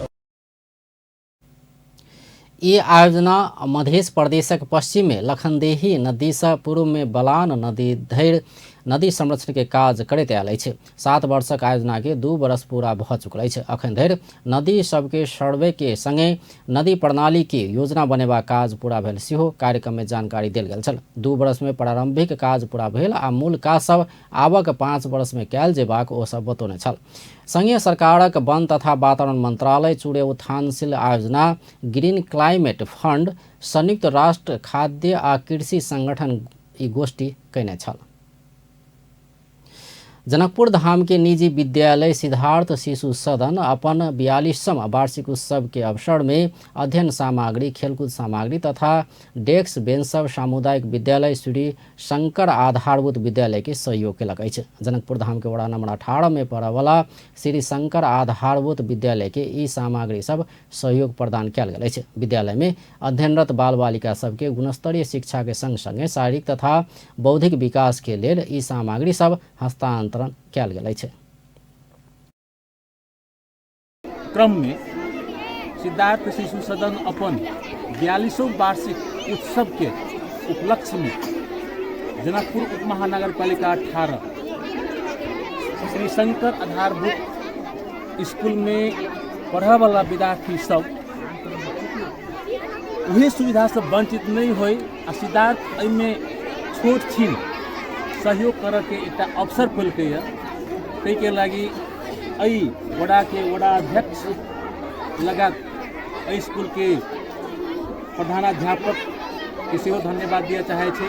ई आयोजना मध्य प्रदेशक पश्चिम में लखनदेही नदी से पूर्व में बलान नदी धरि नदी संरक्षण के काज करैत आयल अछि। 7 वर्षक आयोजना के 2 वर्ष पूरा भऽ चुकल अछि। अखन धरि नदी सबके सर्वे के संगे नदी प्रणाली के योजना बनेबाक काज पूरा भेल सेहो कार्यक्रम में जानकारी देल गेल छल। 2 वर्ष में प्रारंभिक काज पूरा भेल आ मूल काज सब आवक 5 वर्ष में कयल जेबाक ओ सब बतौने छल। संघीय सरकारक वन तथा वातावरण मंत्रालय, चूड़े उत्थानशील आयोजना, ग्रीन क्लाइमेट फंड, संयुक्त राष्ट्र खाद्य आ कृषि संगठन ई गोष्ठी कयने छल। जनकपुर धाम के निजी विद्यालय सिद्धार्थ शिशु सदन अपन 42वां वार्षिक उत्सव के अवसर में अध्ययन सामग्री, खेलकूद सामग्री तथा डेस्क बेंच सब सामुदायिक विद्यालय श्री शंकर आधारभूत विद्यालय के सहयोग केलक अछि। जनकपुर धाम के वड़ा नंबर 18 में पड़यवला श्री शंकर आधारभूत विद्यालय के ई सामग्री सब सहयोग प्रदान कयल गेल अछि। विद्यालय में अध्ययनरत बाल बालिका सबके गुणस्तरीय शिक्षा के संग संगे शारीरिक तथा बौद्धिक विकास के लेल ई सामग्री सब हस्तांतरण कयल गेल अछि। क्रममे सिद्धार्थ शिशु सदन अपन 42वां वार्षिक उत्सवके उपलक्ष्यमे जनकपुर उपमहानगरपालिका 18 श्री शंकर आधारभूत स्कूलमे पढ़यवला विद्यार्थी सब उहे सुविधासँ वञ्चित नहि होइ आ सिद्धार्थ एहिमे छोट छिन सहयोग करऽके एकटा अवसर पेलकैए, ताहिके लागि एहि वडाके वडा अध्यक्ष लगायत एहि स्कूलके प्रधानाध्यापकके सेहो धन्यवाद दिअ चाहै छी।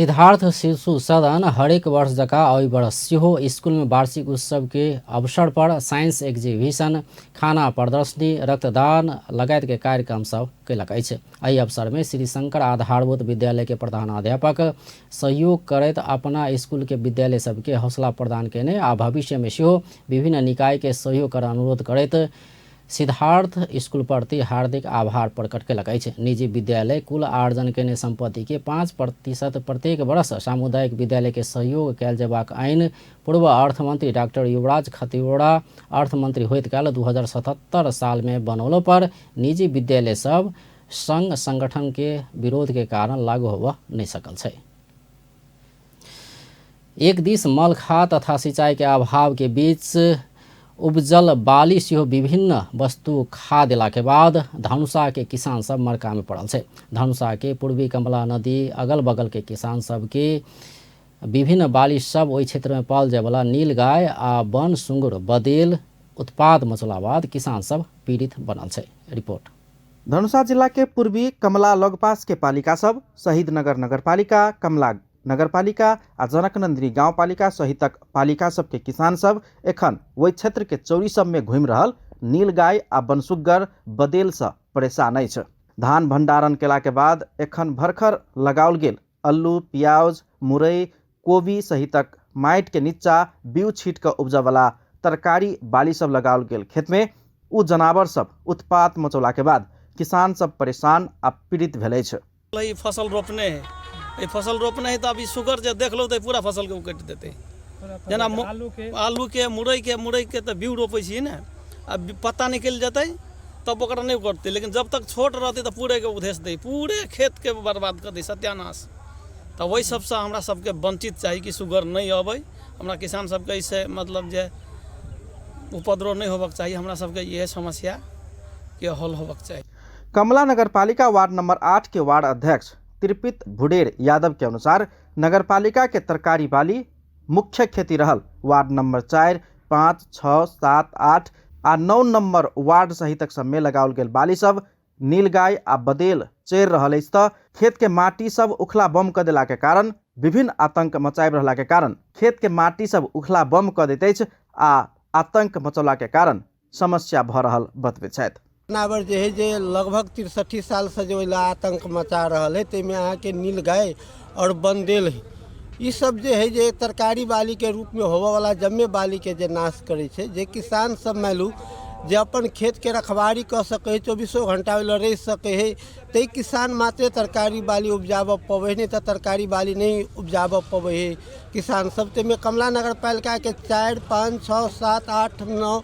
सिद्धार्थ शिशु सदन हरेक वर्ष जकाँ एहि वर्ष सेहो स्कूलमे वार्षिक उत्सव के अवसर पर साइंस एग्जीबिशन, खाना प्रदर्शनी, रक्तदान लगायत के कार्यक्रम सब कयलक अछि। एहि अवसर में श्री शंकर आधारभूत विद्यालय के प्रधानाध्यापक सहयोग करैत अपना स्कूल के विद्यालय सबके हौसला प्रदान केने आ भविष्य में सेहो विभिन्न निकाय के सहयोग कर अनुरोध करैत सिद्धार्थ स्कूल प्रति हार्दिक आभार प्रकट कयलक अछि। निजी विद्यालय कुल आर्जन केने संपत्ति के 5% प्रत्येक वर्ष सामुदायिक विद्यालय के सहयोग कयल जेबाक ऐन पूर्व अर्थमंत्री डाक्टर युवराज खतिवड़ा अर्थमंत्री होइत काल 2077 साल में बनौलो पर निजी विद्यालय सब संघ संगठन के विरोध के कारण लागू होबऽ नहि सकल छै। एक दिस मल खाद तथा सिंचाई के अभाव के बीच उपजल बाली सेहो विभिन्न वस्तु खा देला के बाद धनुषा के किसान सब मरका में पड़ल छै। धनुषा के पूर्वी कमला नदी अगल बगल के किसान सब के विभिन्न बाली सब ओहि क्षेत्र में पाल जायवला नील गाय आ वन सुंगुर बदेल उत्पाद मचला बाद किसान सब पीड़ित बनल छै। रिपोर्ट। धनुषा जिला के पूर्वी कमला लगपास के पालिका सब शहीदनगर नगरपालिका, कमला नगरपालिका आ जनकनंदिनी गाउँपालिका सहितक पालिका सबके किसान सब एखन ओहि क्षेत्र के चौरी सब में घूमि रहल नील गाय आ बनसुग्गर बदेल से परेशान अछि। धान भंडारण केला के बाद एखन भरखर लगाओल गेल अल्लू, प्याज, मुरई, कोबी सहितक माटि के नीचा बीउ छीट कऽ उपजवला तरकारी बाली सब लगाओल गेल खेत में उ जनावर सब उत्पात मचौला के बाद किसान सब परेशान आ पीड़ित भेल अछि। ई फसल रोपने है, ई फसल रोपने है तऽ अभी सुगर जे देख लो तऽ पूरा फसल के उकटि देतै। जेना आलू के, मुरई के, मुरई के तऽ बीउ रोपै छियै ने, आ पत्ता निकलि जेतै तब ओकरा नहि उकटतै, लेकिन जब तक छोट रहतै तऽ पूरे के उधेस दै, पूरे खेत के बर्बाद कऽ दै, सत्यानाश। तऽ ओहि सबसँ हमरा सबके वञ्चित चाही कि सुगर नहि अबै, हमरा किसान सबके एहिसँ मतलब जे उपद्रव नहि होबक चाही, हमरा सबके इएह समस्याके हल होबक चाही। कमला नगरपालिका वार्ड नंबर 8 के वार्ड अध्यक्ष तिरपित भुडेर यादव के अनुसार नगरपालिका के तरकारी बाली मुख्य खेती रहल वार्ड नंबर 4, 5, 6, 7, 8 आ 9 नंबर वार्ड सहितक सब में लगाओल गेल बाली सब नीलगाय आ बदेल चरि रहल अछि तऽ खेत के माटी सब उखला बम कऽ देला के कारण विभिन्न आतंक मचाबि रहला के कारण खेत के माटी सब उखला बम कऽ दैत अछि आ आतंक मचौला के कारण समस्या भऽ रहल बतबैत छथि। जनावर जे है जे लगभग 63 सालसँ जे ओहि आतंक मचा रहल है, ताहिमे अहाँके नील गाय आओर बंदेल है, ई सब जे है जे तरकारी बालीके रूपमे होबऽवला जम्मे बालीके जे नाश करै छै। जे किसान सब मानि जे अपन खेतके रखवारी कऽ सकै है, 24 घंटा ओहि लए रहि सकै है, ताहि किसान मात्रे तरकारी बाली उपजाबऽ पबै है, नहि तऽ तरकारी बाली नहि उपजाबऽ पबै है किसान सब। ताहिमे कमला नगरपालिकाके 4, 5, 6, 7, 8, 9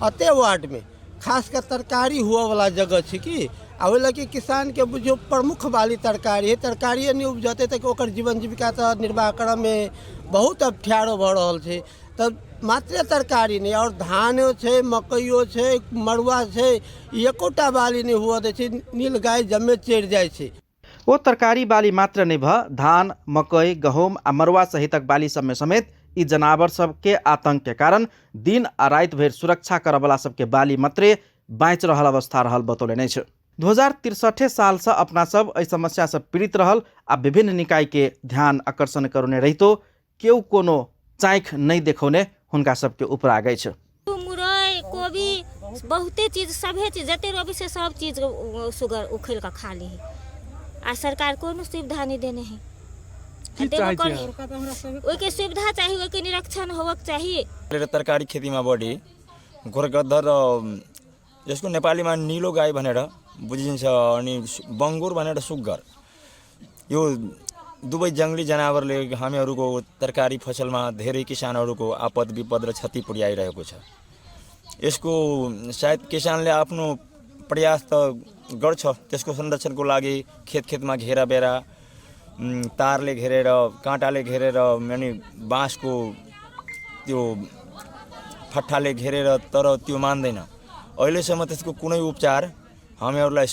एते वार्डमे खास कऽ तरकारी हुअवला जगह छै कि, आ ओहि लऽ के किसानके बुझियौ प्रमुख बाली तरकारी है, तरकारिए नहि उपजतै तऽ ओकर जीवन जीविका तऽ निर्वाह करऽमे बहुत अप्ठ्यारो भऽ रहल छै। तऽ मात्रे तरकारी नहि, आओर धानो छै, मकइयो छै, मड़ुआ छै, एकोटा बाली नहि हुअ दै छै, नील गाय जम्मे चरि जाइ छै। ओ तरकारी बाली मात्र नहि भऽ धान, मकई, गहूम आ मड़ुआ सहितक बाली सबमे समेत ई जनावर सबके आतंक के कारण दिन आ राति भरि सुरक्षा करऽवला सबके बाली मात्रे बाँचि रहल अवस्था रहल बतौलनि अछि। 2063 सालसँ अपना सब एहि समस्यासँ पीड़ित रहल आ विभिन्न निकायके ध्यान आकर्षण करौने रहितो केओ कोनो चाँखि नहि देखौने हुनका सबके उपराग अछि। मुरई, कोबी, बहुते चीज, सभे चीज जते रोपी से सब चीज सुगर उखैल कऽ खा ली है, आ सरकार कोनो सुविधा नहि देने है। की चाहै छी अहाँ? ओहिके सुविधा चाही, ओहिके निरीक्षण होबक चाही। तरकारी खेतीमा बढी गोरगद्दर र यसको नेपालीमा निलो गाई भनेर बुझिन्छ अनि बङ्गुर भनेर सुग्घर, यो दुवै जङ्गली जनावरले हामीहरूको तरकारी फसलमा धेरै किसानहरूको आपद विपद र क्षति पुर्याइरहेको छ। यसको सायद किसानले आफ्नो प्रयास त गर्छ त्यसको संरक्षणको लागि, खेत खेतमा घेरा बेरा तारले घेरेर, काँटाले घेरेर, अनि बाँसको त्यो फट्ठाले घेरेर, तर त्यो मान्दैन। अहिलेसम्म त्यसको कुनै उपचार हामीहरूलाई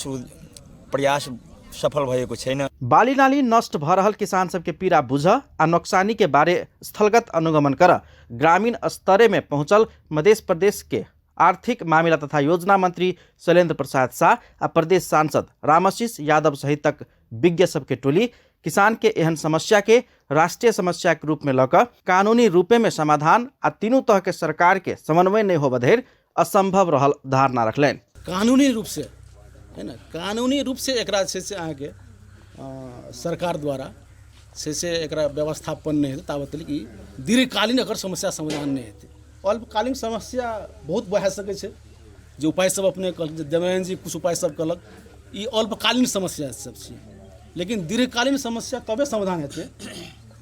प्रयास सफल भएको छैन। बाली नाली नष्ट भऽ रहल किसान सबके पीड़ा बुझ आ नोकसानी के बारे स्थलगत अनुगमन कर ग्रामीण स्तरे में पहुँचल मध्य प्रदेश के आर्थिक मामिला तथा योजना मंत्री शैलेन्द्र प्रसाद शाह आ प्रदेश सांसद रामाशीष यादव सहितक विज्ञ सबके टोली किसान के एहन समस्या के राष्ट्रीय समस्या के रूप में लऽ कऽ कानूनी रूपे में समाधान आ तीनू तह के सरकार के समन्वय नहि होबऽ धरि असंभव रहल धारणा रखलनि। कानूनी रूप से है ने, कानूनी रूप से एकरा जे छै से अहाँके सरकार द्वारा से से एकरा व्यवस्थापन नहि हेतै ताबत तक ई दीर्घकालीन एकर समस्या समाधान नहि हेतै। अल्पकालीन समस्या बहुत भए सकै छै, जे उपाय सब अपने कहलखिन, जे देवेन्द्र जी किछु उपाय सब कहलक, ई अल्पकालीन समस्या सब छियै, लेकिन दीर्घकालीन समस्या तबे समाधान हेतै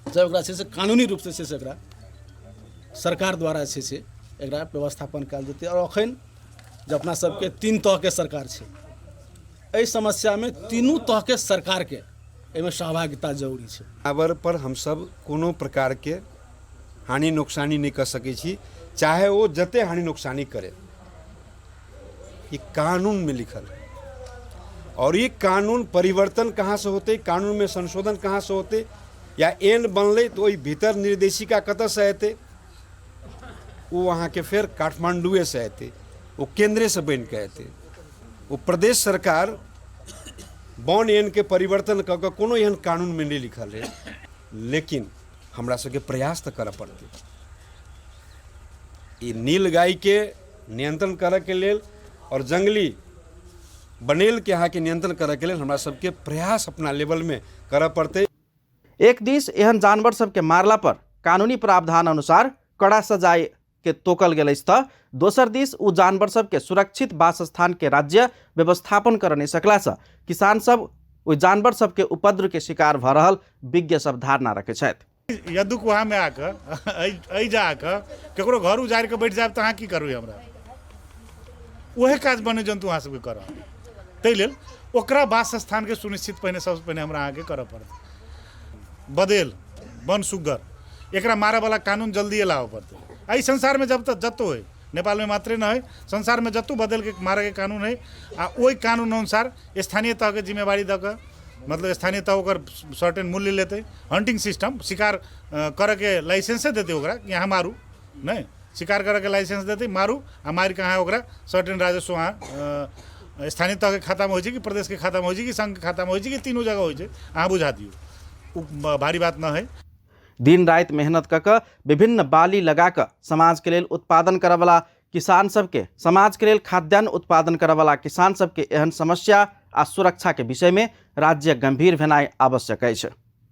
जब एकरा छै से कानूनी रूपसँ छै से एकरा सरकार द्वारा छै से एकरा व्यवस्थापन कयल जेतै। आओर अखन जे अपना सबके तीन तहके सरकार छै, एहि समस्यामे तीनू तहके सरकारके एहिमे सहभागिता जरूरी छै। जनावर पर हमसब कोनो प्रकारके हानि नोकसानी नहि कऽ सकै छी, चाहे ओ जते हानि नोकसानी करे, ई कानूनमे लिखल है। और ई कानून परिवर्तन कहाँ से होतै, कानूनमे संशोधन कहाँ से होतै, या एन बनलै तऽ ओहि भीतर निर्देशिका कतऽसँ एतै, ओ अहाँके फेर काठमाण्डुएसँ एतै, ओ केन्द्रेसँ बनिकऽ एतै। ओ प्रदेश सरकार वन एनके परिवर्तन कऽ कऽ कोनो एहन कानूनमे नहि लिखल है, लेकिन हमरा सबके प्रयास तऽ करऽ पड़तै। ई नील गायके नियंत्रण करऽके लेल आओर जंगली बनेलके अहाँके नियंत्रण करऽके लेल हमरा सबके प्रयास अपना लेवलमे करऽ पड़तै। एक दिस एहन जानवर सबके मारला पर कानूनी प्रावधान अनुसार कड़ा सजाय के तोकल गेल अछि तऽ दोसर दिस ओ जानवर सबके सुरक्षित वासस्थान के राज्य व्यवस्थापन कर नहि सकला सँ किसान सब ओहि जानवर सबके उपद्रव के शिकार भऽ रहल विज्ञ सब धारणा रखै छथि। यदु कुहामे आकऽ एहि जा आकऽ ककरो घर उजाड़ि कऽ बैठ जायब तऽ अहाँ की करबै? हमरा उएह काज वन्य जन्तु अहाँ सबके करऽ, ताहि लेल ओकरा वासस्थानके सुनिश्चित पहिने सबसँ पहिने हमरा अहाँके करऽ पड़त। बदेल वन सुग्गर एकरा मारऽवला कानून जल्दिए लाबऽ पड़तै। एहि संसारमे जब तक जतौ हइ, नेपालमे मात्रे नहि हइ, संसारमे जतौ बदेलके मारऽके कानून हइ, आ ओहि कानून अनुसार स्थानीय तहके जिम्मेवारी दऽ कऽ, मतलब स्थानीय तह ओकर सर्टेन मूल्य लेतै, हंटिंग सिस्टम शिकार करऽके लाइसेंसे देतै ओकरा कि अहाँ मारू, नहि शिकार करऽके लाइसेंस देतै, मारू आ मारिकऽ अहाँ ओकरा सर्टेन राजस्व अहाँ स्थानीय तहके खातामे होइ छै कि प्रदेशके खातामे होइ छै कि सङ्घके खातामे होइ छै कि तीनू जगह होइ छै, अहाँ बुझा दियौ, ओ भारी बात नहि हइ। दिन राति मेहनत कऽ कऽ विभिन्न बाली लगा कऽ समाजके लेल उत्पादन करऽवला किसान सबके, समाजके लेल खाद्यान्न उत्पादन करऽवला किसान सबके एहन समस्या आ सुरक्षाके विषयमे राज्य गंभीर भेनाइ आवश्यक अछि।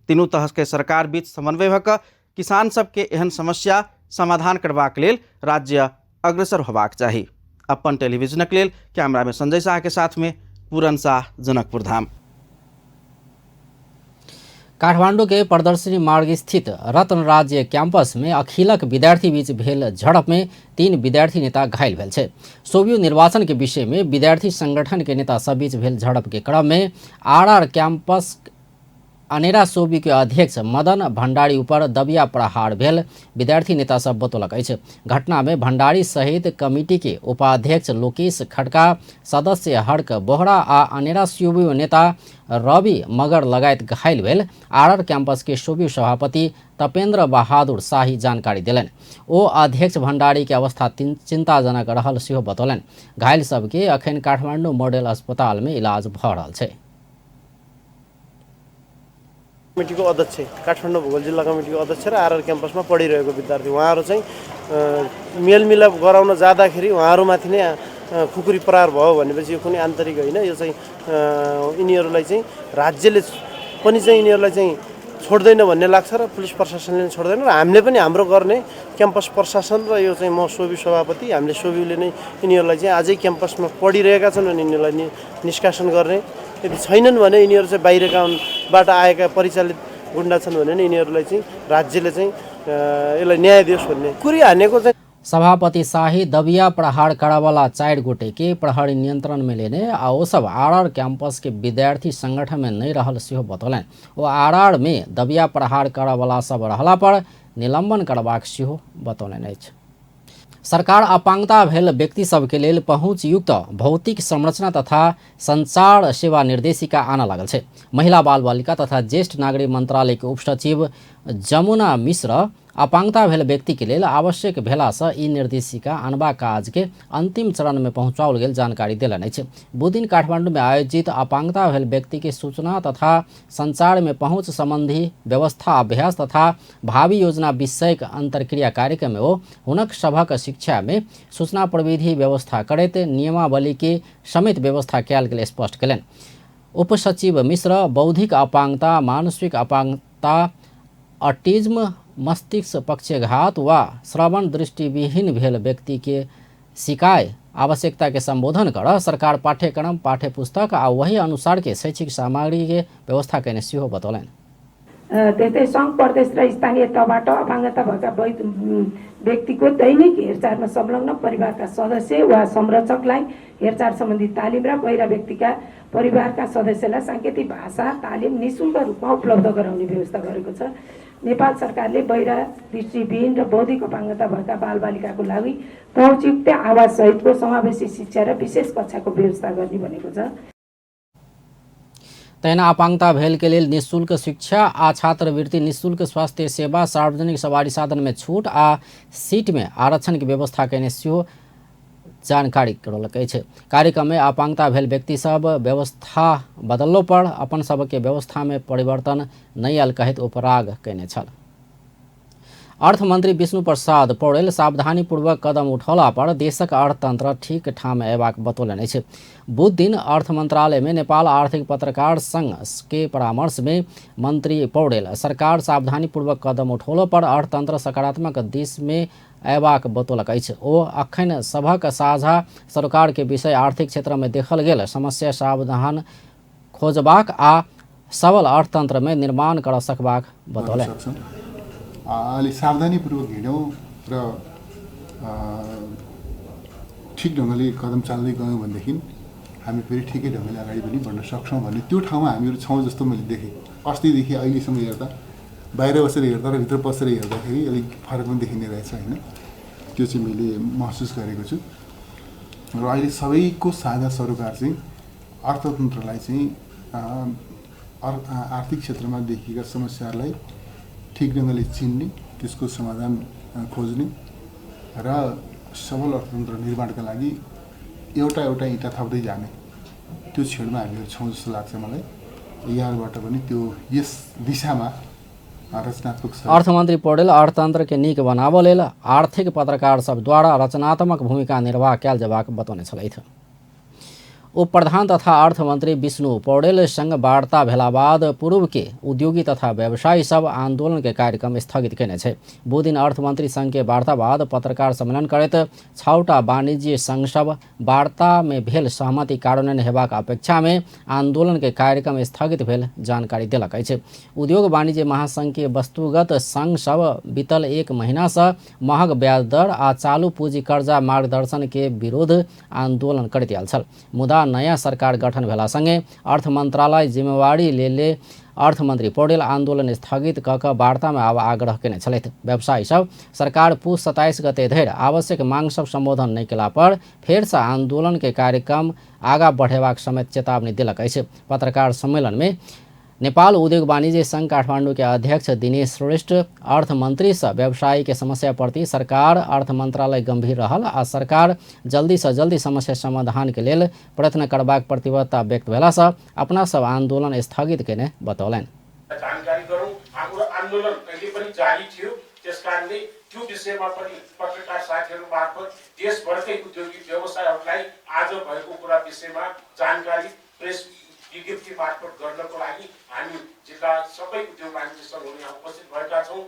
तीनू तहके सरकार बीच समन्वय भऽ कऽ किसान सबके एहन समस्या समाधान करबाक लेल राज्य अग्रसर होबाक चाही। अपन टेलीविजनक लेल कैमरामे संजय शाह के साथ में पूरन शाह, जनकपुर धाम। काठमांडू के प्रदर्शनी मार्ग स्थित रत्न राज्य कैंपस में अखिलक विद्यार्थी बीच भेल झड़प में 3 विद्यार्थी नेता घायल भेल छै। सोवियत निर्वाचन के विषय में विद्यार्थी संगठन के नेता सब बीच भेल झड़प के क्रम में आरआर कैंपस अनेरा सोबी के अध्यक्ष मदन भंडारी ऊपर दबिया प्रहार भेल विद्यार्थी नेता सब बतौलक अछि। घटना में भंडारी सहित कमिटी के उपाध्यक्ष लोकेश खड़का, सदस्य हर्क बोहरा आ अनेरा सोबी नेता रवि मगर लगायत घायल भेल आरआर कैंपस के सोबी सभापति तपेंद्र बहादुर शाही जानकारी देलनि। ओ अध्यक्ष भंडारी के अवस्था चिंताजनक रहल सेहो बतौलनि। घायल सबके अखन काठमांडू मॉडल अस्पताल में इलाज भऽ रहल छै। कमिटीको अध्यक्ष, काठमाडौँ भूगोल जिल्ला कमिटीको अध्यक्ष र आरआर क्याम्पसमा पढिरहेको विद्यार्थी उहाँहरू चाहिँ मेलमिलाप गराउन जाँदाखेरि उहाँहरूमाथि नै खुकुरी प्रहार भयो भनेपछि यो कुनै आन्तरिक होइन, यो चाहिँ यिनीहरूलाई चाहिँ राज्यले पनि चाहिँ यिनीहरूलाई चाहिँ छोड्दैन भन्ने लाग्छ र पुलिस प्रशासनले पनि छोड्दैन र हामीले पनि हाम्रो गर्ने क्याम्पस प्रशासन र यो चाहिँ म सोबी सभापति, हामीले सोबीले नै यिनीहरूलाई चाहिँ आजै क्याम्पसमा पढिरहेका छन् भने यिनीहरूलाई निष्कासन गर्ने, यदि छैनन् भने यिनीहरू चाहिँ बाहिरका बाट आएका परिचालित गुन्डा छन् भने नि यिनीहरूलाई चाहिँ राज्यले चाहिँ यसलाई न्याय दियोस् भन्ने कुरी हानेको चाहिँ। सभापति शाही दबिया प्रहार करावाला 4 गोटे के प्रहरी नियंत्रण में लेने आ ओ सब आरआर कैंपस के विद्यार्थी संगठन में नहीं रहल सेहो बतौलनि। ओ आरआर में दबिया प्रहार करावाला सब रहला पर निलंबन करबाक सेहो बतौलनि अछि। सरकार अपांगता भेल व्यक्ति सबके लेल पहुँचयुक्त भौतिक संरचना तथा संचार सेवा निर्देशिका आना लागल छै। महिला बाल बालिका तथा ज्येष्ठ नागरिक मंत्रालय के उपसचिव जमुना मिश्र अपाङ्गता भेल व्यक्तिके लेल आवश्यक भेलासँ ई निर्देशिका अनबा काजके अन्तिम चरणमे पहुँचाओल गेल जानकारी देलनि अछि। बुधदिन काठमाडौँमे आयोजित अपाङ्गता भेल व्यक्तिके सूचना तथा सञ्चारमे पहुँच सम्बन्धी व्यवस्था अभ्यास तथा भावी योजना विषयक अन्तर्क्रिया कार्यक्रममे ओ हुनक सभक शिक्षामे सूचना प्रविधि व्यवस्था करैत नियमावलीके समेत व्यवस्था कयल गेल स्पष्ट कयलनि। उपसचिव मिश्र बौद्धिक अपाङ्गता, मानसिक अपाङ्गता, अटिज्म, मस्तिष्क पक्षघात वा श्रवण दृष्टिविहीन भेल व्यक्तिके सिकाय आवश्यकताके सम्बोधन कर सरकार पाठ्यक्रम, पाठ्यपुस्तक आ वही अनुसारके शैक्षिक सामग्रीके व्यवस्था कयने सेहो बतौलनि। त्यस्तै सङ्घ, प्रदेश र स्थानीय तहबाट अपाङ्गता भएका व्यक्तिको दैनिक हेरचाहमा संलग्न परिवारका सदस्य वा संरक्षकलाई हेरचाह सम्बन्धी तालिम र बहिरा व्यक्तिका परिवारका सदस्यलाई साङ्केतिक भाषा तालिम निःशुल्क रूपमा उपलब्ध गराउने व्यवस्था गरेको छ। नेपाल सरकारले बहिरा, दृष्टिविहीन र बौद्धिक अपाङ्गता भएका बालबालिकाको लागि पहुँचयुक्त आवास सहितको समावेशी शिक्षा र विशेष कक्षाको व्यवस्था गर्ने भनेको छ। तहिना अपाङ्गता भेलके लेल निःशुल्क शिक्षा आ छात्रवृत्ति, निःशुल्क स्वास्थ्य सेवा, सार्वजनिक सवारी साधनमे छूट आ सीटमे आरक्षणके व्यवस्था कयने सेहो जानकारी करौलक अछि। कार्यक्रममे अपाङ्गता भेल व्यक्ति सब व्यवस्था बदललो पर अपन सबके व्यवस्थामे परिवर्तन नहि आयल कहैत उपराग कयने छल। अर्थमन्त्री विष्णु प्रसाद पौडेल सावधानीपूर्वक कदम उठौला पर देशक अर्थतन्त्र ठीक ठाम अयबाक बतौलनि अछि। बुधदिन अर्थ मन्त्रालयमे नेपाल आर्थिक पत्रकार संघ के परामर्शमे मन्त्री पौडेल सरकार सावधानीपूर्वक कदम उठौलो पर अर्थतन्त्र सकारात्मक दिशमे अयबाक बतौलक अछि। ओ अखन सभक साझा सरोकार के विषय आर्थिक क्षेत्रमे देखल गेल समस्या समाधान खोजबाक आ सबल अर्थतन्त्रमे निर्माण कर सकबाक बतौलनि। अलि सावधानीपूर्वक हिँड्यौँ र ठिक ढङ्गले कदम चाल्दै गयौँ भनेदेखि हामी फेरि ठिकै ढङ्गले अगाडि पनि बढ्न सक्छौँ भन्ने त्यो ठाउँमा हामीहरू छौँ जस्तो मैले देखेँ। अस्तिदेखि अहिलेसम्म हेर्दा, बाहिर बसेर हेर्दा र भित्र पसेर हेर्दाखेरि अलिक फरक पनि देखिने रहेछ होइन, त्यो चाहिँ मैले महसुस गरेको छु। र अहिले सबैको साझा सरोकार चाहिँ अर्थतन्त्रलाई चाहिँ आर्थिक क्षेत्रमा देखिएका समस्याहरूलाई ठिक ढङ्गले चिन्ने, त्यसको समाधान खोज्ने र सबल अर्थतन्त्र निर्माणका लागि एउटा एउटा इँटा थप्दै जाने त्यो क्षणमा हामीहरू छौँ जस्तो लाग्छ मलाई। यहाँबाट पनि त्यो यस दिशामा रचनात्मक। अर्थमन्त्री पौडेल अर्थतन्त्र के नीक बनाबऽ लेल आर्थिक पत्रकार सब द्वारा रचनात्मक भूमिका निर्वाह कयल जेबाक बतौने छलथि। उप प्रधान तथा अर्थमन्त्री विष्णु पौडेल संग वार्ता भेला बाद पूर्व के उद्योगी तथा व्यवसायी सब आंदोलन के कार्यक्रम स्थगित कयने छै। बुधदिन अर्थमन्त्री संघ के वार्ता बाद पत्रकार सम्मेलन करैत 6टा वाणिज्य संघ सब वार्ता में भेल सहमति कार्यान्वयन हेबाक अपेक्षा में आंदोलन के कार्यक्रम स्थगित भेल जानकारी देलक अछि। उद्योग वाणिज्य महासंघ के वस्तुगत संघ सब बीतल 1 महीना से महग ब्याज दर आ चालू पूंजी कर्जा मार्गदर्शन के विरोध आंदोलन करैत आयल छल। मुदा नयाँ सरकार गठन भेला सँगै अर्थ मन्त्रालय जिम्मेवारी लेले अर्थमन्त्री पौडेल आन्दोलन स्थगित क क वार्तामे आब आग्रह कयने छलथि। व्यवसायी सब सरकार पुस 27 गते धरि आवश्यक मांग सब सम्बोधन नहि केला पर फेरसँ आन्दोलन के कार्यक्रम आगा बढ़ेबाक समेत चेतावनी देलक अछि। पत्रकार सम्मेलनमे नेपाल उद्योग वाणिज्य संघ काठमाडौँ के अध्यक्ष दिनेश श्रेष्ठ अर्थमंत्री से व्यवसायी के समस्या प्रति सरकार अर्थ मंत्रालय गंभीर रहल आ सरकार जल्दी से जल्दी समस्या समाधान के लेल प्रयत्न करबाक प्रतिबद्धता व्यक्त भेला से अपना सब आंदोलन स्थगित केने बतौलनि। जानकारी गरौँ, हाम्रो आन्दोलन कहिले पनि जारी थियो, त्यसकारणले त्यो विषयमा पनि पत्रकार साथीहरू मार्फत देशभरकै उद्योगिक व्यवसायहरूलाई आज भएको कुरा विषयमा जानकारी प्रेस विज्ञप्ति मार्फत गर्नको लागि हामी जिल्ला सबै उद्योग वाणिज्य सङ्घहरू यहाँ उपस्थित भएका छौँ।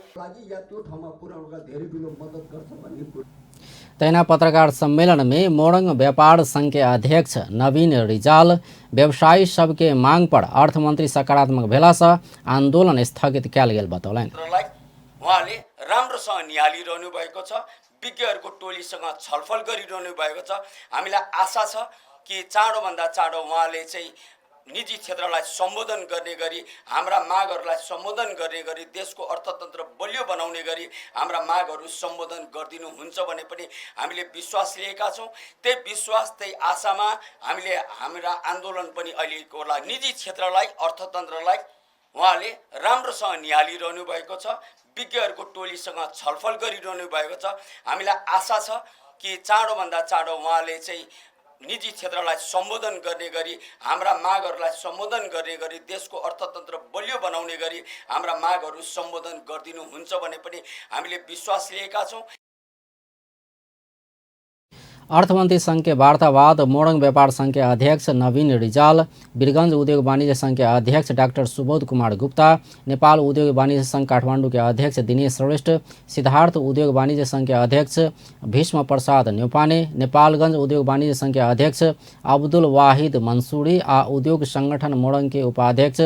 तहिना पत्रकार सम्मेलन में मोरंग व्यापार संघ के अध्यक्ष नवीन रिजाल व्यवसायी सबके मांग पर अर्थमंत्री सकारात्मक भेला से आंदोलन स्थगित कयल गेल बतौलनि। उहाँले राम्रोसँग निहालिरहनु भएको छ, विज्ञहरूको टोलीसँग छलफल गरिरहनु भएको छ। हामीलाई आशा छ कि चाँडोभन्दा चाँडो उहाँले चाहिँ निजी क्षेत्रलाई सम्बोधन गर्ने गरी, हाम्रा मागहरूलाई सम्बोधन गर्ने गरी, देशको अर्थतन्त्र बलियो बनाउने गरी हाम्रा मागहरू सम्बोधन गरिदिनुहुन्छ भन्ने पनि हामीले विश्वास लिएका छौँ। त्यही विश्वास, त्यही आशामा हामीले हाम्रा आन्दोलन पनि अहिलेको लागि निजी क्षेत्रलाई, अर्थतन्त्रलाई उहाँले राम्रोसँग निहालिरहनु भएको छ। विज्ञहरूको टोलीसँग छलफल गरिरहनु भएको छ। हामीलाई आशा छ कि चाँडोभन्दा चाँडो उहाँले चाहिँ निजी क्षेत्रलाई सम्बोधन गर्ने गरी, हाम्रा मागहरूलाई सम्बोधन गर्ने गरी, देशको अर्थतन्त्र बलियो बनाउने गरी हाम्रा मागहरू सम्बोधन गरिदिनुहुन्छ भन्ने पनि हामीले विश्वास लिएका छौँ। अर्थमन्त्री संघ के वार्ता बाद मोरङ व्यापार संघ के अध्यक्ष नवीन रिजाल, वीरगंज उद्योग वाणिज्य संघ के अध्यक्ष डाक्टर सुबोध कुमार गुप्ता, नेपाल उद्योग वाणिज्य संघ काठमाडौँ के अध्यक्ष दिनेश श्रेष्ठ, सिद्धार्थ उद्योग वाणिज्य संघ के अध्यक्ष भीष्म प्रसाद न्यौपाने, नेपालगंज उद्योग वाणिज्य संघ के अध्यक्ष अब्दुल वाहिद मंसूरी आ उद्योग संगठन मोरङ के उपाध्यक्ष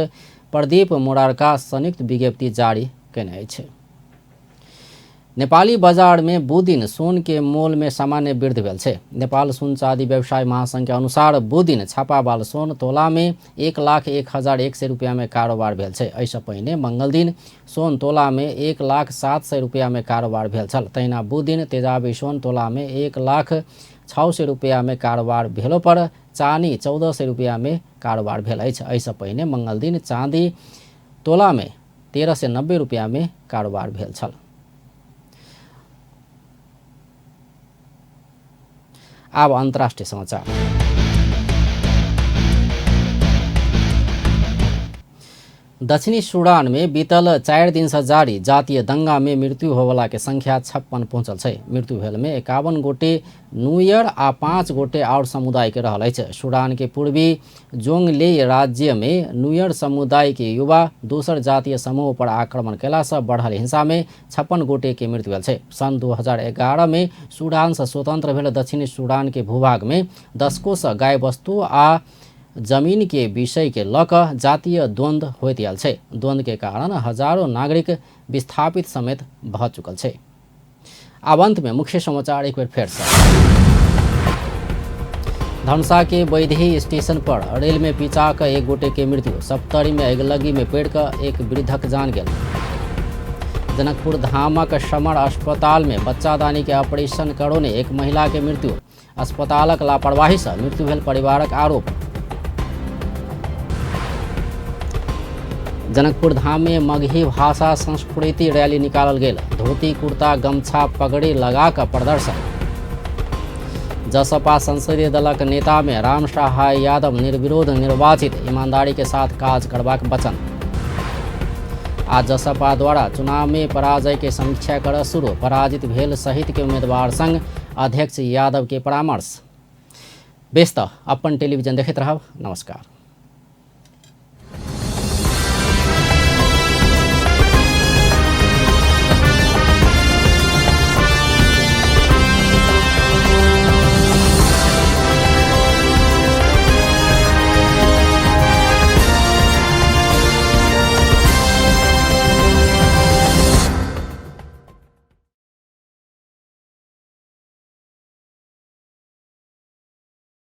प्रदीप मोरारका संयुक्त विज्ञप्ति जारी केने अछि। नेपाली बजार में बुधदिन सोन के मोल में सामान्य वृद्धि भेल छै। नेपाल सुन चाँदी व्यवसाय महासंघ के अनुसार बुधदिन छापावाल सोन तोला में 1,01,100 रुपया में कारोबार भेल छै। एहिसँ पहिने मंगल दिन सोन तोला में 1,07,00 रुपया में कारोबार भेल छल। तहिना बुधदिन तेजाबी सोन तोला में 1,06,00 रुपया में कारोबार भेलो पर चानी 1,400 रुपया में कारोबार भेल अछि। एहिसँ पहिने मंगल दिन चाँदी तोला में 1,390 रुपया में कारोबार भेल छल। आब अंतर्राष्ट्रीय समाचार। दक्षिणी सूडान में बीतल 4 दिन से जारी जातीय दंगा में मृत्यु होवला के संख्या 56 पहुंचल छै। मृत्यु भेल में 51 गोटे नुयर आ 5 गोटे और समुदाय के रहल अछि। सूडान के पूर्वी जोंगलेई राज्य में नुयर समुदाय के युवा दोसर जातीय समूह पर आक्रमण कयला से बढ़ल हिंसा में 56 गोटे के मृत्यु भेल छै। सन 2011 में सूडान से स्वतंत्र भेल दक्षिणी सूडान के भूभाग में दशकों से गाय वस्तु आ जमीन के विषय के लऽ कऽ जातीय द्वंद्व होइत आयल छै। द्वंद्व के कारण हजारों नागरिक विस्थापित समेत भऽ चुकल छै। आब अंत में मुख्य समाचार एक बेर फेर से। धनुषा के बैदही स्टेशन पर रेल में पिचा कऽ एक गोटे के मृत्यु। सप्तरी में अगिलगी में पड़ि कऽ एक वृद्धक जान गेल। जनकपुर धामक समर अस्पताल में बच्चादानी के ऑपरेशन करौने एक महिला के मृत्यु। अस्पतालक लापरवाही से मृत्यु भेल परिवारक आरोप। जनकपुर धाम में मगही भाषा संस्कृति रैली निकालल गेल। धोती कुर्ता गमछा पगड़ी लगा कऽ प्रदर्शन। जसपा संसदीय दलक नेता में राम सहाय यादव निर्विरोध निर्वाचित, ईमानदारी के साथ काज करबाक वचन। आज जसपा द्वारा चुनाव में पराजय के समीक्षा कर शुरू। पराजित भेल सहित के उम्मीदवार संग अध्यक्ष यादव के परामर्श। बेस तऽ अपन टेलीविजन देखैत रहब। नमस्कार।